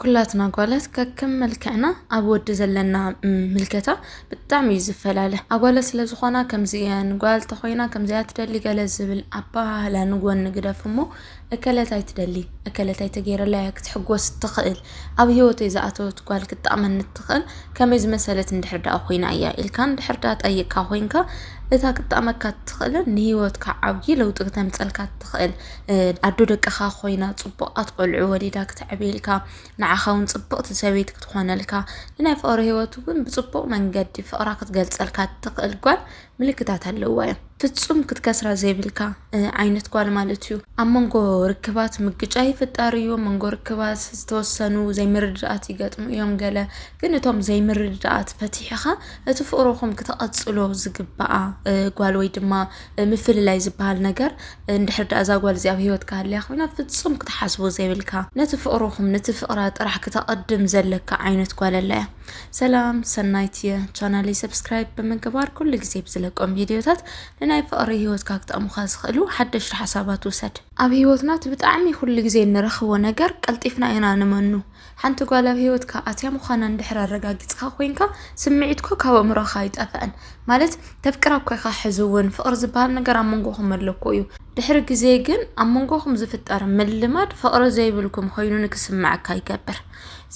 ኩላትና ጓላት ከከም መልክዕና ኣብ ወዲ ዘለና ምልከታ ብጣዕሚ እዩ ዝፈላለ። ኣጓላት ስለ ዝኾና ከምዚ እየን፣ ጓል ተኾይና ከምዚኣ ትደሊ ገለ ዝብል ኣባህላ ንጎኒ ግደፍ እሞ፣ እከለት ኣይትደሊ፣ እከለት ኣይተገይረላ እያ ክትሕጎስ ትኽእል፣ ኣብ ህይወተይ ዝኣተወት ጓል ክትጠቕመኒ ትኽእል፣ ከመይ ዝመሰለት እንድሕር ደኣ ኮይና እያ ኢልካ እንድሕር ደኣ ጠይቅካ ኮይንካ፣ እታ ክትጠቕመካ ትኽእልን ንህይወትካ ዓብዪ ለውጢ ክተምፀልካ ትኽእል ኣዶ ደቅኻ ኮይና ጽቡቓት ቆልዑ ወሊዳ ክተዕብየልካ፣ ንዓኻ እውን ጽብቕቲ ሰበይቲ ክትኾነልካ፣ ንናይ ፍቕሪ ህይወት እውን ብጽቡቕ መንገዲ ፍቕራ ክትገልጸልካ እትኽእል ጓል ምልክታት ኣለዋ እያ። ፍጹም ክትከስራ ዘይብልካ ዓይነት ጓል ማለት እዩ። ኣብ መንጎ ርክባት ምግጫ ይፍጠር እዩ። ኣብ መንጎ ርክባት ዝተወሰኑ ዘይምርድዳኣት ይገጥሙ እዮም። ገለ ግን እቶም ዘይምርድዳኣት ፈቲሕኻ እቲ ፍቕርኹም ክተቐጽሎ ዝግባኣ ጓል ወይ ድማ ምፍልላይ ዝበሃል ነገር እንድሕር ደኣ እዛ ጓል እዚኣ ኣብ ህይወትካ ሃልያ ኮይና ፍጹም ክትሓስቦ ዘይብልካ፣ ነቲ ፍቕርኹም ነቲ ፍቕራ ጥራሕ ክተቐድም ዘለካ ዓይነት ጓል ኣላ እያ። ሰላም ሰናይት እየ። ቻናለይ ሰብስክራይብ ብምግባር ኩሉ ግዜ ብዝለቆም ቪድዮታት ንናይ ፍቕሪ ህይወትካ ክጠቕሙኻ ዝኽእሉ ሓደሽቲ ሓሳባት ውሰድ። ኣብ ህይወትና እቲ ብጣዕሚ ኩሉ ግዜ እንረኽቦ ነገር ቀልጢፍና ኢና ንመኑ። ሓንቲ ጓል ኣብ ህይወትካ ኣትያ ምዃና እንድሕር ኣረጋጊጽካ ኮይንካ ስምዒትኮ ካብ ኣእምሮኻ ኣይጠፍእን። ማለት ተፍቅራ እኮ ኢኻ ሕዚ እውን ፍቕሪ ዝበሃል ነገር ኣብ መንጎኹም ኣለኮ እዩ። ድሕሪ ግዜ ግን ኣብ መንጎኹም ዝፍጠር ምልማድ ፍቕሪ ዘይብልኩም ኮይኑ ንክስምዐካ ይገብር።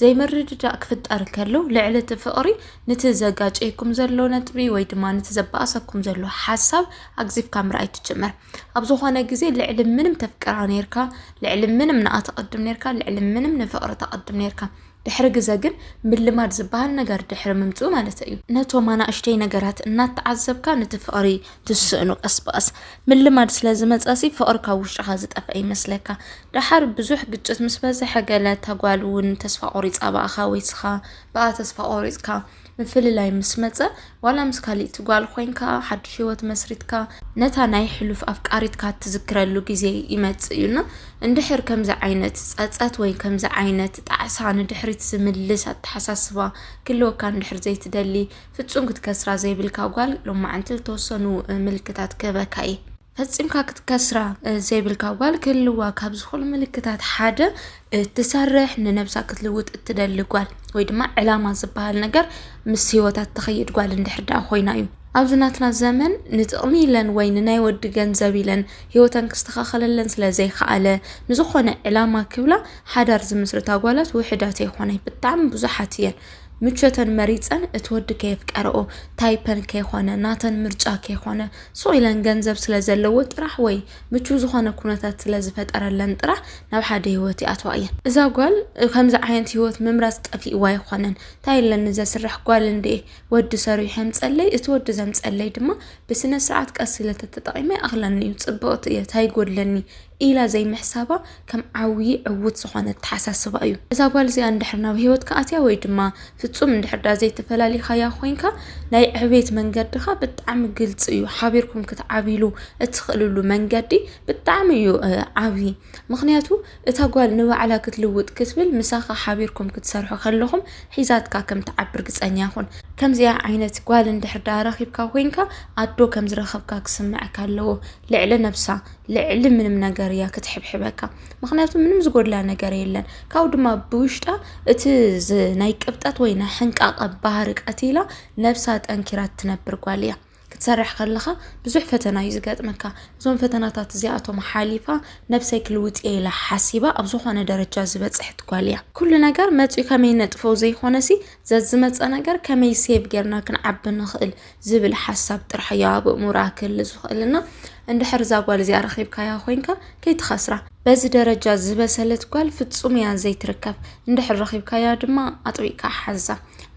ዘይምርድዳእ ክፍጠር እንከሎ ልዕሊ እቲ ፍቕሪ ንቲ ዘጋጨየኩም ዘሎ ነጥቢ ወይ ድማ ንቲ ዘባእሰኩም ዘሎ ሓሳብ ኣግዚፍካ ምርኣይ ትጅምር። ኣብ ዝኾነ ግዜ ልዕሊ ምንም ተፍቅራ ነርካ፣ ልዕሊ ምንም ንኣ ተቐድም ነርካ፣ ልዕሊ ምንም ንፍቕሪ ተቐድም ነርካ። ድሕሪ ግዘ ግን ምልማድ ዝበሃል ነገር ድሕሪ ምምፅኡ ማለት እዩ። ነቶም ኣናእሽተይ ነገራት እናተዓዘብካ ንቲ ፍቕሪ ትስእኑ ቀስ ብቐስ። ምልማድ ስለ ዝመፀሲ ፍቕሪ ካብ ውሽጥኻ ዝጠፍአ ይመስለካ። ደሓር ብዙሕ ግጭት ምስ በዝሐ ገለ ተጓል እውን ተስፋ ቆሪፃ ብኣኻ ወይ ስኻ ብኣ ተስፋ ቆሪፅካ ምፍልላይ ምስ መጸ፣ ዋላ ምስ ካሊእቲ ጓል ኮይንካ ሓድሽ ህይወት መስሪትካ ነታ ናይ ሕሉፍ ኣፍቃሪትካ እትዝክረሉ ግዜ ይመጽእ እዩና፣ እንድሕር ከምዚ ዓይነት ጸጸት ወይ ከምዚ ዓይነት ጣዕሳ ንድሕሪት ዝምልስ ኣተሓሳስባ ክህልወካ እንድሕር ዘይትደሊ፣ ፍጹም ክትከስራ ዘይብልካ ጓል ሎማዓንቲ ዝተወሰኑ ምልክታት ክህበካ እየ። ፈጺምካ ክትከስራ ዘይብልካ ጓል ክህልዋ ካብ ዝኽእሉ ምልክታት ሓደ፣ ትሰርሕ፣ ንነብሳ ክትልውጥ እትደሊ ጓል ወይ ድማ ዕላማ ዝበሃል ነገር ምስ ህይወታ እትኸይድ ጓል እንድሕር ደኣ ኮይና እዩ። ኣብዚ ናትና ዘመን ንጥቕሚ ኢለን ወይ ንናይ ወዲ ገንዘብ ኢለን ህይወተን ክስተኻኸለለን ስለ ዘይከኣለ፣ ንዝኾነ ዕላማ ክብላ ሓዳር ዝምስርታ ጓላት ውሑዳት ኣይኾናይ፣ ብጣዕሚ ብዙሓት እየን። ምቾተን መሪጸን እቲ ወዲ ከየፍቀረኦ፣ ታይፐን ከይኾነ፣ ናተን ምርጫ ከይኾነ፣ ሱቕ ኢለን ገንዘብ ስለ ዘለዎ ጥራሕ ወይ ምቹው ዝኾነ ኩነታት ስለ ዝፈጠረለን ጥራሕ ናብ ሓደ ህይወት ይኣትዋ እየን። እዛ ጓል ከምዚ ዓይነት ህይወት ምምራጽ ጠፊእዋ ኣይኾነን። እንታይ ኣለኒ ዘስርሕ ጓል እንድየ፣ ወዲ ሰሪሑ የምጸለይ፣ እቲ ወዲ ዘምጸለይ ድማ ብስነ ስርዓት ቀስ ኢለ ተተጠቒመ ይኣኽለኒ እዩ፣ ጽብቕቲ እየ፣ እንታይ ይጎድለኒ ኢላ ዘይምሕሳባ ከም ዓብዪ ዕዉት ዝኾነ ኣተሓሳስባ እዩ። እዛ ጓል እዚኣ እንድሕር ናብ ህይወትካ ኣትያ ወይ ድማ ፍጹም እንድሕር ደኣ ዘይተፈላሊኻያ ኮይንካ፣ ናይ ዕብየት መንገድኻ ብጣዕሚ ግልጺ እዩ። ሓቢርኩም ክትዓብይሉ እትኽእልሉ መንገዲ ብጣዕሚ እዩ፣ እ፣ ዓብዪ። ምኽንያቱ እታ ጓል ንባዕላ ክትልውጥ ክትብል ምሳኻ ሓቢርኩም ክትሰርሑ ከለኹም ሒዛትካ ከም ትዓቢ ርግጸኛ ኩን። ከምዚኣ ዓይነት ጓል እንድሕር ደኣ ረኺብካ ኮይንካ ኣዶ ከም ዝረኸብካ ክስምዐካ ኣለዎ። ልዕሊ ነብሳ፣ ልዕሊ ምንም ነገር እያ ክትሕብሕበካ። ምኽንያቱ ምንም ዝጎድላ ነገር የለን። ካብኡ ድማ ብውሽጣ እቲ ዝ-፣ ናይ ቅብጠት ወይ ናይ ሕንቃቐ ባህሪ ቀቲላ ነብሳ ጠንኪራ እትነብር ጓል እያ። ክትሰርሕ ከለኻ ብዙሕ ፈተና እዩ ዝገጥመካ። እዞም ፈተናታት እዚኣቶም ሓሊፋ ነብሰይ ክልውጥ እየ ኢላ ሓሲባ ኣብ ዝኾነ ደረጃ ዝበጽሐት ጓል እያ። ኩሉ ነገር መጺኡ ከመይ ነጥፍኦ ዘይኮነሲ፣ ዘዝመጸ ነገር ከመይ ሴቭ ጌርና ክንዓቢ ንኽእል ዝብል ሓሳብ ጥራሕ እዩ ኣብ ኣእምሮኣ ክህሉ ዝኽእልና። እንድሕር እዛ ጓል እዚኣ ረኺብካያ ኮይንካ ከይትኸስራ። በዚ ደረጃ ዝበሰለት ጓል ፍጹም እያ ዘይትርከብ። እንድሕር ረኺብካያ ድማ ኣጥቢቕካ ሓዛ።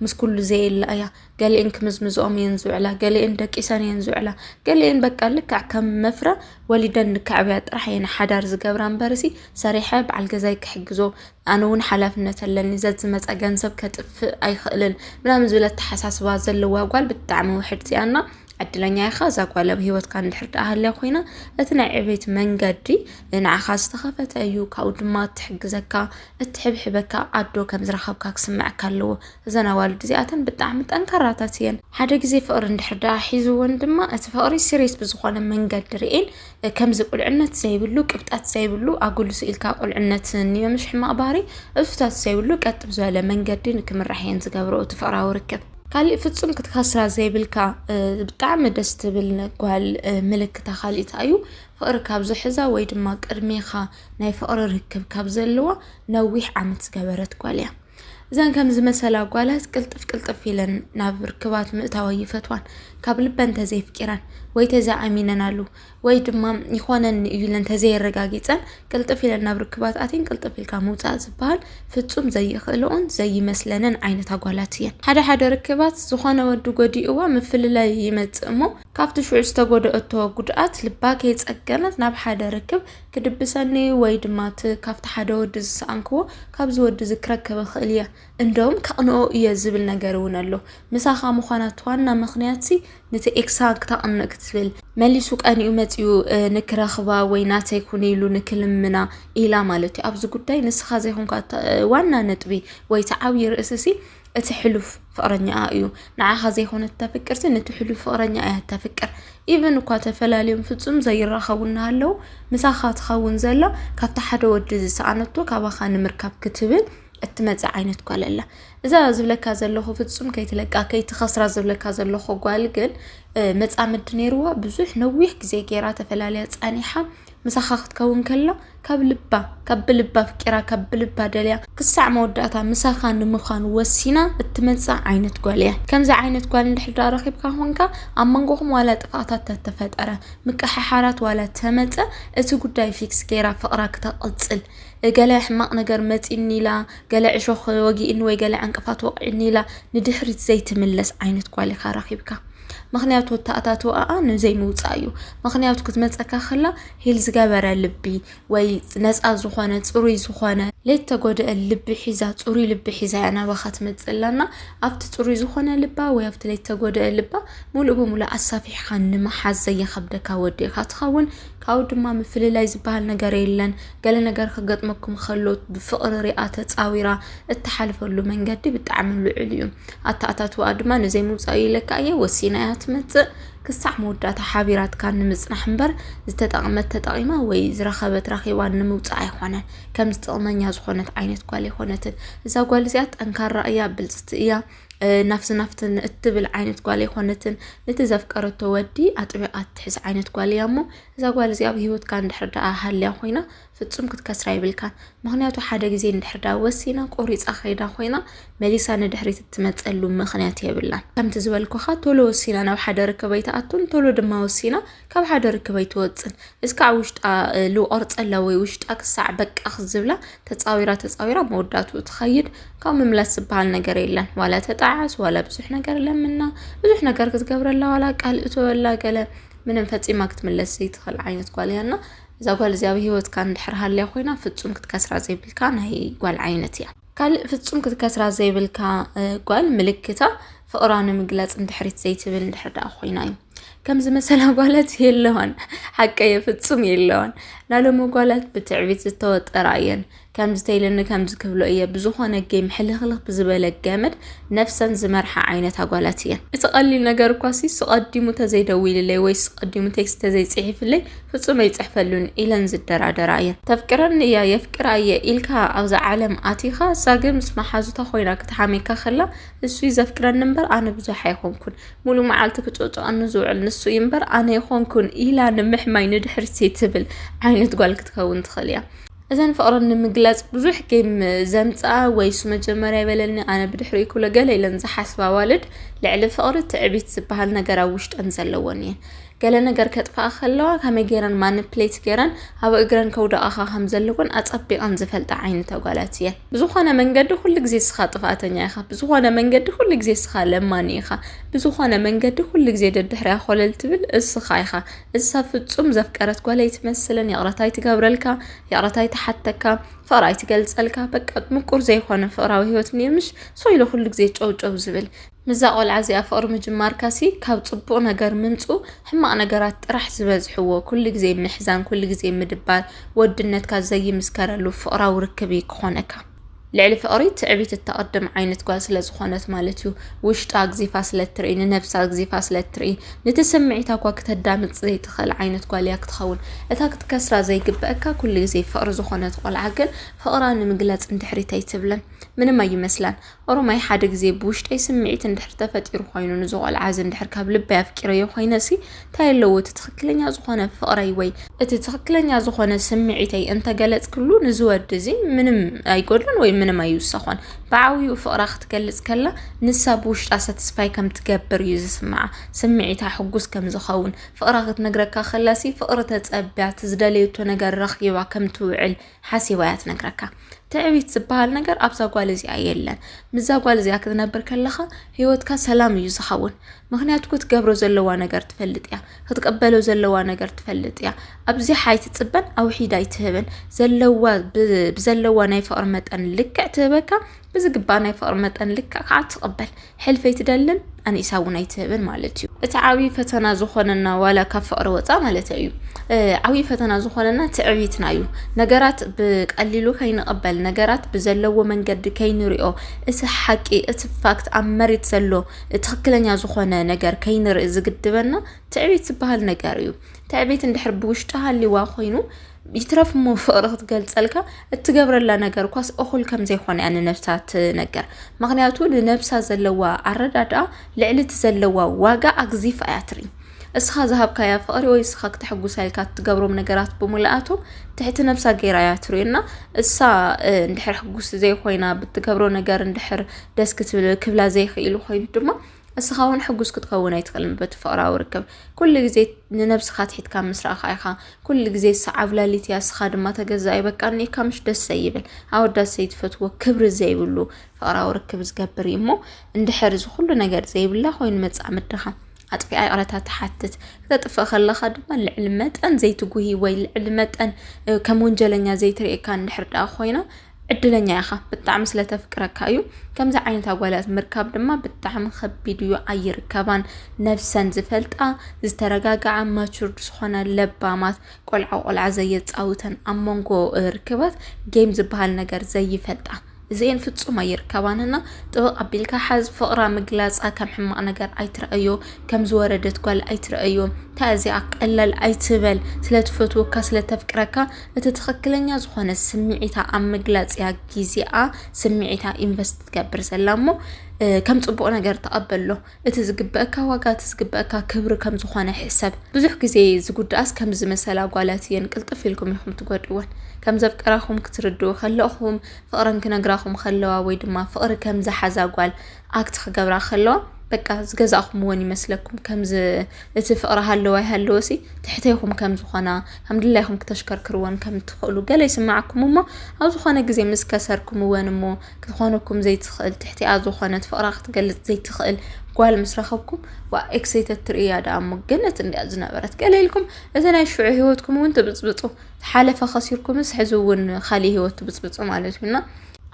ምስ ኩሉ ዘየላ እያ። ገሊኤን ክምዝምዝኦም እየን ዝውዕላ፣ ገሊኤን ደቂሰን እየን ዝውዕላ፣ ገሊኤን በቃ ልክዕ ከም መፍረ ወሊደን ንከዕብያ ጥራሕ እየን ሓዳር ዝገብራ እምበርሲ፣ ሰሪሐ በዓል ገዛይ ክሕግዞ፣ ኣነ እውን ሓላፍነት ኣለኒ፣ ዘዝመጸ ገንዘብ ከጥፍእ ኣይኽእልን ምናምን ዝብል ኣተሓሳስባ ዘለዋ ጓል ብጣዕሚ ውሕድቲ እያ። እና ዕድለኛ ኢኻ። እዛ ጓል ኣብ ህይወትካ እንድሕር ደኣ ሃልያ ኮይና፣ እቲ ናይ ዕቤት መንገዲ ንዓኻ ዝተኸፈተ እዩ። ካብኡ ድማ እትሕግዘካ፣ እትሕብሕበካ ኣዶ ከም ዝረኸብካ ክስምዐካ ኣለዎ። እዘን ኣዋልድ እዚኣተን ብጣዕሚ ጠንካራታት እየን። ሓደ ግዜ ፍቕሪ እንድሕር ደኣ ሒዝወን ድማ፣ እቲ ፍቕሪ ሲሪየስ ብዝኾነ መንገዲ ርእየን፣ ከምዚ ቁልዕነት ዘይብሉ፣ ቅብጠት ዘይብሉ፣ ኣጉል ስኢልካ ቁልዕነት ንዮ ምሽ ሕማቕ ባህሪ፣ እሱታት ዘይብሉ፣ ቀጥ ብዝበለ መንገዲ ንክምራሕ እየን ዝገብረኦ እቲ ፍቕራዊ ርክብ። ካሊእ ፍጹም ክትከስራ ዘይብልካ፣ እ፣ ብጣዕሚ ደስ ትብል ጓል፣ እ፣ ምልክታ ካሊእታ እዩ። ፍቕሪ ካብ ዝሕዛ ወይ ድማ ቅድሜኻ ናይ ፍቕሪ ርክብ ካብ ዘለዋ ነዊሕ ዓመት ዝገበረት ጓል እያ። እዘን ከም ዝመሰላ ጓላት ቅልጥፍ ቅልጥፍ ኢለን ናብ ርክባት ምእታው ኣይፈትዋን። ካብ ልበን ተዘይፍቂረን ወይ ተዘይኣሚነናሉ ወይ ድማ ይኾነኒ እዩ ኢለን ተዘየረጋጊጸን ቅልጥፍ ኢለን ናብ ርክባት ኣትየን ቅልጥፍ ኢልካ ምውጻእ ዝበሃል ፍጹም ዘይኽእልኦን ዘይመስለንን ዓይነት ኣጓላት እየን። ሓደ ሓደ ርክባት ዝኾነ ወዲ ጎዲእዋ ምፍልላይ ይመጽእ እሞ ካብቲ ሽዑ ዝተጎደአቶ ጉድኣት ልባ ከይጸገነት ናብ ሓደ ርክብ ክድብሰኒ ወይ ድማ እቲ ካብቲ ሓደ ወዲ ዝሰኣንክዎ ካብዚ ወዲ እዚ ክረክብ እኽእል እየ፣ እንደውም ከቕንኦ እየ ዝብል ነገር እውን ኣሎ። ምሳኻ ምዃና እቲ ዋና ምኽንያትሲ ነቲ ኤክሳ ክተቕንእ ክትብል፣ መሊሱ ቀኒኡ መጺኡ፣ እ፣ ንክረኽባ ወይ ናተይ ኩኒ ኢሉ ንክልምና ኢላ ማለት እዩ። ኣብዚ ጉዳይ ንስኻ ዘይኮንካ እታ፣ እ፣ ዋና ነጥቢ ወይ እቲ ዓብዪ ርእስሲ እቲ ሕሉፍ ፍቕረኛኣ እዩ። ንዓኻ ዘይኮነት እተፍቅርሲ ነቲ ሕሉፍ ፍቕረኛ እያ እተፍቅር። ኢቭን እኳ ተፈላልዮም ፍጹም ዘይራኸቡ እናሃለዉ ምሳኻ ትኸውን ዘላ ካብቲ ሓደ ወዲ ዝሰኣነቶ ካባኻ ንምርካብ ክትብል እትመጽእ ዓይነት ጓል ኣላ። እዛ ዝብለካ ዘለኹ ፍጹም ከይትለቃ ከይትኸስራ ዝብለካ ዘለኹ ጓል ግን፣ እ፣ መጻምዲ ነይርዋ ብዙሕ ነዊሕ ግዜ ገይራ ተፈላልያ ጸኒሓ ምሳኻ ክትከውን ከላ ካብ ልባ፣ ካብ ብልባ ኣፍቂራ፣ ካብ ብልባ ደልያ ክሳዕ መወዳእታ ምሳኻ ንምዃን ወሲና እትመጽእ ዓይነት ጓል እያ። ከምዚ ዓይነት ጓል እንድሕር ደኣ ረኺብካ ኮንካ ኣብ መንጎኹም ዋላ ጥፍኣታት ተተፈጠረ፣ ምቅሕሓራት ዋላ ተመጸ እቲ ጉዳይ ፊክስ ገይራ ፍቕራ ክተቐጽል፣ ገለ ሕማቕ ነገር መጺኒ ኢላ፣ ገለ ዕሾኽ ወጊእኒ ወይ ገለ ዕንቅፋት ወቒዕኒ ኢላ ንድሕሪት ዘይትምለስ ዓይነት ጓል ኢኻ ረኺብካ። ምኽንያቱ ኣተኣታትዋኣ ንዘይምውጻእ እዩ። ምኽንያቱ ክትመጸካ ከላ ሂል ዝገበረ ልቢ ወይ ነጻ ዝኾነ ጽሩይ ዝኾነ ለይተጎድአ ልቢ ሒዛ ጽሩይ ልቢ ሒዛ እያ ናባኻ ትመጽእ ኣላና። ኣብቲ ጽሩይ ዝኾነ ልባ ወይ ኣብቲ ለይተጎድአ ልባ ሙሉእ ብሙሉእ ኣሳፊሕኻ ንምሓዝ ዘየኸብደካ ወዲ ኢኻ ትኸውን። ካብኡ ድማ ምፍልላይ ዝበሃል ነገር የለን። ገለ ነገር ክገጥመኩም ከሎ ብፍቕሪ ሪኣ ተጻዊራ እትሓልፈሉ መንገዲ ብጣዕሚ ልዑል እዩ። ኣተኣታትዋኣ ድማ ንዘይምውጻእ ኢለካ እየ ወሲና እያ ትመጽእ። ክሳዕ መወዳእታ ሓቢራትካ ንምጽናሕ እምበር ዝተጠቕመት ተጠቒማ ወይ ዝረኸበት ረኺባ ንምውጻእ ኣይኮነን። ከምዚ ጥቕመኛ ዝኾነት ዓይነት ጓል ኣይኮነትን። እዛ ጓል እዚኣ ጠንካራ እያ፣ ብልጽቲ እያ፣ እ፣ ናፍሲ ናፍትን እትብል ዓይነት ጓል ኣይኮነትን። ነቲ ዘፍቀረቶ ወዲ ኣጥቢቓ እትሕዝ ዓይነት ጓል እያ እሞ እዛ ጓል እዚኣ ኣብ ህይወትካ እንድሕር ደኣ ሃልያ ኮይና ፍጹም ክትከስራ ይብልካን። ምኽንያቱ ሓደ ግዜ እንድሕር ደኣ ወሲና ቆሪጻ ከይዳ ኮይና መሊሳ ንድሕሪት እትመጸሉ ምኽንያት የብላን። ከምቲ ዝበልኩኻ ቶሎ ወሲና ናብ ሓደ ርክብ ኣይትኣቱን፣ ቶሎ ድማ ወሲና ካብ ሓደ ርክብ ኣይትወጽን። እስካዕ ውሽጣ፣ እ፣ ልቆርጸላ ወይ ውሽጣ ክሳዕ በቃ ክዝብላ ተጻዊራ ተጻዊራ መወዳእትኡ ትኸይድ። ካብ ምምላስ ዝበሃል ነገር የለን። ዋላ ተጣዓስ፣ ዋላ ብዙሕ ነገር ለምና፣ ብዙሕ ነገር ክትገብረላ፣ ዋላ ቃል እተወላ ገለ ምንም ፈጺማ ክትምለስ ዘይትኽእል ዓይነት ጓል እያ። እና እዛ ጓል እዚኣ ኣብ ህይወትካ እንድሕር ሃልያ ኮይና ፍጹም ክትከስራ ዘይብልካ ናይ ጓል ዓይነት እያ። ካልእ ፍጹም ክትከስራ ዘይብልካ፣ እ፣ ጓል ምልክታ ፍቕራ ንምግላጽ እንድሕሪት ዘይትብል እንድሕር ደኣ ኮይና እዩ። ከምዚ መሰላ ጓላት የለዋን። ሓቀየ ፍጹም የለዋን። ናሎሚ ጓላት ብትዕቢት ዝተወጠራ እየን። ከምዚ ተይለኒ ከምዚ ክብሎ እየ። ብዝኾነ ጌም ሕልኽልኽ ብዝበለ ገመድ ነፍሰን ዝመርሓ ዓይነት ኣጓላት እየን። እቲ ቀሊል ነገር እኳ ሲ፣ እሱ ቀዲሙ ተዘይደዊልለይ ወይ እሱ ቀዲሙ ቴክስት ተዘይጽሒፍለይ ፍጹም ኣይጽሕፈሉን ኢለን ዝደራደራ እየን። ተፍቅረኒ እያ፣ የፍቅራ እየ ኢልካ ኣብዛ ዓለም ኣቲኻ፣ እሳ ግን ምስ መሓዙታ ኮይና ክትሓሜካ ከላ፣ እሱ እዩ ዘፍቅረኒ እምበር ኣነ ብዙሕ ኣይኮንኩን፣ ሙሉእ መዓልቲ ክጭቕጭቐኒ ዝውዕል ንሱ እዩ እምበር ኣነ ኣይኮንኩን ኢላ ንምሕማይ ንድሕሪት ትብል ዓይነት ጓል ክትከውን ትኽእል እያ። እዘን ፍቕረን ንምግላጽ ብዙሕ ጌም ዘምጽኣ ወይ እሱ መጀመርያ ይበለኒ ኣነ ብድሕሪኡ ክብሎ ገለ ኢለን ዝሓስባ ኣዋልድ፣ ልዕሊ ፍቕሪ ትዕቢት ዝበሃል ነገር ኣብ ውሽጠን ዘለወን እየን። ገለ ነገር ከጥፍኣ ከለዋ ከመይ ገይረን ማኒፕሌት ገይረን ኣብ እግረን ከውድቓኻ ከም ዘለወን ኣጸቢቐን ዝፈልጣ ዓይነት ኣጓላት እየን። ብዝኾነ መንገዲ ኩሉ ግዜ እስኻ ጥፍኣተኛ ኢኻ። ብዝኾነ መንገዲ ኩሉ ግዜ እስኻ ለማኒ ኢኻ። ብዝኾነ መንገዲ ኩሉ ግዜ ደድሕሪያ ኮለል ትብል እስኻ ኢኻ። እሳ ፍጹም ዘፍቀረት ጓል ኣይትመስልን። ይቕረታ ኣይትገብረልካ፣ ይቕረታ ኣይትሓተካ፣ ፍቕራ ኣይትገልጸልካ። በቃ ምቁር ዘይኮነ ፍቕራዊ ህይወት እኒኦ ምሽ፣ ሶ ኢሉ ኩሉ ግዜ ጨው ጨው ዝብል። ምዛ ቆልዓ እዚኣ ፍቕሪ ምጅማርካሲ ካብ ጽቡቕ ነገር ምምጹ ሕማቕ ነገራት ጥራሕ ዝበዝሕዎ፣ ኩሉ ግዜ ምሕዛን፣ ኩሉ ግዜ ምድባር፣ ወድነትካ ዘይምስከረሉ ፍቕራዊ ርክብ እዩ ክኾነካ። ልዕሊ ፍቕሪ ትዕቢት እተቐድም ዓይነት ጓል ስለ ዝኾነት ማለት እዩ። ውሽጣ ኣግዚፋ ስለ እትርኢ፣ ንነብሳ ኣግዚፋ ስለ እትርኢ፣ ነቲ ስምዒታ እኳ ክተዳምጽ ዘይትኽእል ዓይነት ጓል እያ ክትኸውን። እታ ክትከስራ ዘይግበአካ ኩሉ ግዜ ፍቕሪ ዝኾነት ቆልዓ ግን ፍቕራ ንምግላጽ እንድሕሪት ኣይትብልን። ምንም ኣይመስላን። ኦሮማይ ሓደ ግዜ ብውሽጠይ ስምዒት እንድሕር ተፈጢሩ ኮይኑ፣ ንዚ ቆልዓ እዚ እንድሕር ካብ ልበይ ኣፍቂረዮ ኮይነሲ፣ እንታይ ኣለዎ እቲ ትኽክለኛ ዝኾነ ፍቕረይ ወይ እቲ ትኽክለኛ ዝኾነ ስምዒተይ እንተገለጽክሉ፣ ንዚ ወዲ እዚ ምንም ኣይጎድሎን ወይ ምንም ኣይውሰኾን። ብዓብይኡ ፍቕራ ክትገልጽ ከላ፣ ንሳ ብውሽጣ ሰትስፋይ ከም ትገብር እዩ ዝስምዓ። ስምዒታ ሕጉስ ከም ዝኸውን፣ ፍቕራ ክትነግረካ ከላሲ፣ ፍቕሪ ተጸብያ፣ እቲ ዝደለየቶ ነገር ረኺባ ከም ትውዕል ሓሲባ እያ ትነግረካ። ትዕቢት ዝበሃል ነገር ኣብዛ ጓል እዚኣ የለን። ምስዛ ጓል እዚኣ ክትነብር ከለኻ፣ ህይወትካ ሰላም እዩ ዝኸውን። ምኽንያቱ ክትገብሮ ዘለዋ ነገር ትፈልጥ እያ። ክትቀበሎ ዘለዋ ነገር ትፈልጥ እያ። ኣብዚሓ ኣይትጽበን፣ ኣውሒዳ ኣይትህብን። ዘለዋ፣ ብ-፣ ብዘለዋ ናይ ፍቕሪ መጠን ልክዕ ትህበካ፣ ብዝግባእ ናይ ፍቕሪ መጠን ልክዕ ከዓ ትቕበል። ሕልፊ ኣይትደልን፣ ኣንኢሳ እውን ኣይትህብን ማለት እዩ። እቲ ዓብዪ ፈተና ዝኾነና ዋላ ካብ ፍቕሪ ወፃእ ማለት እዩ። እ፣ ዓብዪ ፈተና ዝኾነና ትዕቢትና እዩ። ነገራት ብቀሊሉ ከይንቕበል፣ ነገራት ብዘለዎ መንገዲ ከይንሪኦ፣ እቲ ሓቂ፣ እቲ ፋክት ኣብ መሬት ዘሎ ትኽክለኛ ዝኾነ ነገር ከይንርኢ ዝግድበና ትዕቢት ዝበሃል ነገር እዩ። ትዕቢት እንድሕር ብውሽጢ ሃልይዋ ኮይኑ፣ ይትረፍ እሞ ፍቕሪ ክትገልጸልካ እትገብረላ ነገር እኳስ እኹል ከም ዘይኮነ እያ ንነብሳ ትነገር። ምኽንያቱ ንነብሳ ዘለዋ ኣረዳድኣ ልዕሊ እቲ ዘለዋ ዋጋ ኣግዚፋ እያ ትርኢ። እስኻ ዝሃብካያ ፍቕሪ ወይ እስኻ ክተሐጉሳ ኢልካ እትገብሮም ነገራት ብምልኣቶም ትሕቲ ነብሳ ገይራ እያ ትርእዮ። እና እሳ፣ እ፣ እንድሕር ሕጉስ ዘይኮይና ብትገብሮ ነገር እንድሕር ደስ ክትብል ክብላ ዘይኽኢሉ ኮይኑ ድማ እስኻ እውን ሕጉስ ክትከውን ኣይትኽእልን በቲ ፍቕራዊ ርክብ። ኩሉ ግዜ ንነብስኻ ትሒትካ ምስ ረኣኻ ኢኻ። ኩሉ ግዜ እሳ ዓብላሊት እያ፣ እስኻ ድማ ተገዛኢ በቃ እኒካ ምሽ ደስ ዘይብል፣ ኣወዳት ዘይትፈትዎ፣ ክብሪ ዘይብሉ ፍቕራዊ ርክብ ዝገብር እዩ። እሞ እንድሕር እዚ ኩሉ ነገር ዘይብላ ኮይኑ መጻምድኻ ኣጥፊኣ ይቕረታ ትሓትት። ክተጥፍእ ከለኻ ድማ ልዕሊ መጠን ዘይትጉሂ ወይ ልዕሊ መጠን፣ እ፣ ከም ወንጀለኛ ዘይትርእየካ እንድሕር ደኣ ኮይና ዕድለኛ ኢኻ። ብጣዕሚ ስለ ተፍቅረካ እዩ። ከምዚ ዓይነት ኣጓላት ምርካብ ድማ ብጣዕሚ ከቢድ እዩ። ኣይርከባን። ነብሰን ዝፈልጣ፣ ዝተረጋግዓ፣ ማቹርድ ዝኾና ለባማት፣ ቆልዓ ቆልዓ ዘየጻውተን፣ ኣብ መንጎ፣ እ፣ ርክባት ጌም ዝበሃል ነገር ዘይፈልጣ፣ እዚኤን ፍጹም ኣይርከባንና። ጥብቕ ኣቢልካ ሓዝ። ፍቕራ ምግላጻ ከም ሕማቕ ነገር ኣይትረኣዮ፣ ከም ዝወረደት ጓል ኣይትረኣዮ። እንታይ እዚኣ ቀላል ኣይትበል። ስለ ትፈትወካ፣ ስለ ተፍቅረካ፣ እቲ ትኽክለኛ ዝኾነ ስምዒታ ኣብ ምግላጽ እያ ግዜኣ፣ ስምዒታ ኢንቨስት ትገብር ዘላ እሞ፣ እ፣ ከም ጽቡቕ ነገር ተቐበሎ። እቲ ዝግበአካ ዋጋ፣ እቲ ዝግበአካ ክብሪ ከም ዝኾነ ሕሰብ። ብዙሕ ግዜ ዝጉድኣስ ከም ዝመሰላ ጓላት እየን ቅልጥፍ ኢልኩም ኢኹም ትጎድእወን። ከም ዘፍቀራኹም ክትርድኡ ከለኹም፣ ፍቕረን ክነግራኹም ከለዋ ወይ ድማ ፍቕሪ ከም ዝሓዛ ጓል ኣክት ክገብራ ከለዋ፣ በቃ ዝገዛእኹምወን ይመስለኩም። ከምዚ እቲ ፍቕሪ ሃለዋ ይሃለወሲ ትሕተይኹም ከም ዝኾና፣ ከም ድላይኹም ክተሽከርክርወን ከም ትኽእሉ ገለ ይስምዓኩም እሞ፣ ኣብ ዝኾነ ግዜ ምስ ከሰርኩምወን እሞ፣ ክትኾነኩም ዘይትኽእል፣ ትሕቲኣ ዝኾነት ፍቕራ ክትገልጽ ዘይትኽእል ጓል ምስ ረኸብኩም፣ ዋ፣ ኤክሰይተት ትርእያ ደኣ እሞ፣ ገነት እንድያ ዝነበረት ገለ ኢልኩም፣ እቲ ናይ ሽዑ ህይወትኩም እውን ትብጽብጹ። ሓለፈ ከሲርኩምስ፣ ሕዚ እውን ካሊእ ህይወት ትብጽብጹ ማለት እዩ። እና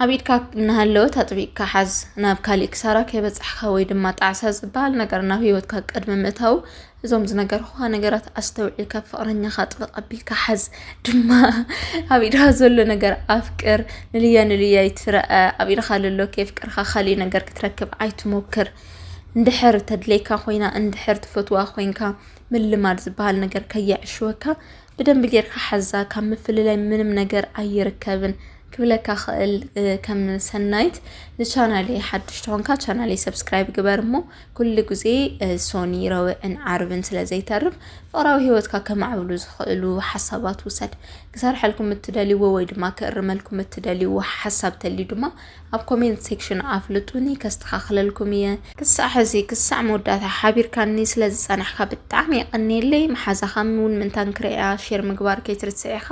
ኣብ ኢድካ እናሃለወት ኣጥቢቕካ ሓዝ። ናብ ካሊእ ክሳራ ከይበጻሕካ ወይ ድማ ጣዕሳ ዝበሃል ነገር ናብ ህይወትካ ቅድሚ ምእታዉ፣ እዞም ዝነገርኩኻ ነገራት ኣስተውዒልካ፣ ፍቕረኛኻ ጥብቕ ኣቢልካ ሓዝ። ድማ ኣብ ኢድኻ ዘሎ ነገር ኣፍቅር። ንልያ ንልያ ይትረአ። ኣብ ኢድኻ ለሎ ከየፍቀርካ ካሊእ ነገር ክትረክብ ኣይትሞክር። እንድሕር ተድልየካ ኮይና፣ እንድሕር ትፈትዋ ኮይንካ፣ ምልማድ ዝበሃል ነገር ከየዕሽወካ፣ ብደንቢ ጌርካ ሓዛ። ካብ ምፍልላይ ምንም ነገር ኣይርከብን። ክብለካ ክእል፣ እ፣ ከም ሰናይት፣ ንቻናለይ ሓድሽ ተኾንካ ቻናለይ ሰብስክራይብ ግበር እሞ፣ ኩሉ ግዜ፣ እ፣ ሶኒ ረውዕን ዓርብን ስለ ዘይተርፍ፣ ፍቕራዊ ህይወትካ ከማዕብሉ ዝኽእሉ ሓሳባት ውሰድ። ክሰርሐልኩም እትደልይዎ ወይ ድማ ክእርመልኩም እትደልይዎ ሓሳብ ተልዩ ድማ ኣብ ኮሜንት ሴክሽን ኣፍልጡኒ፣ ከስተኻኽለልኩም እየ። ክሳዕ ሕዚ፣ ክሳዕ መወዳእታ ሓቢርካኒ ስለ ዝጸናሕካ ብጣዕሚ የቐንየለይ። መሓዛኻ እውን ምንታን ክርእያ ሼር ምግባር ከይትርስዕ ኢኻ።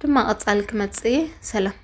ድማ ቀጻሊ ክመጽእ እየ። ሰላም።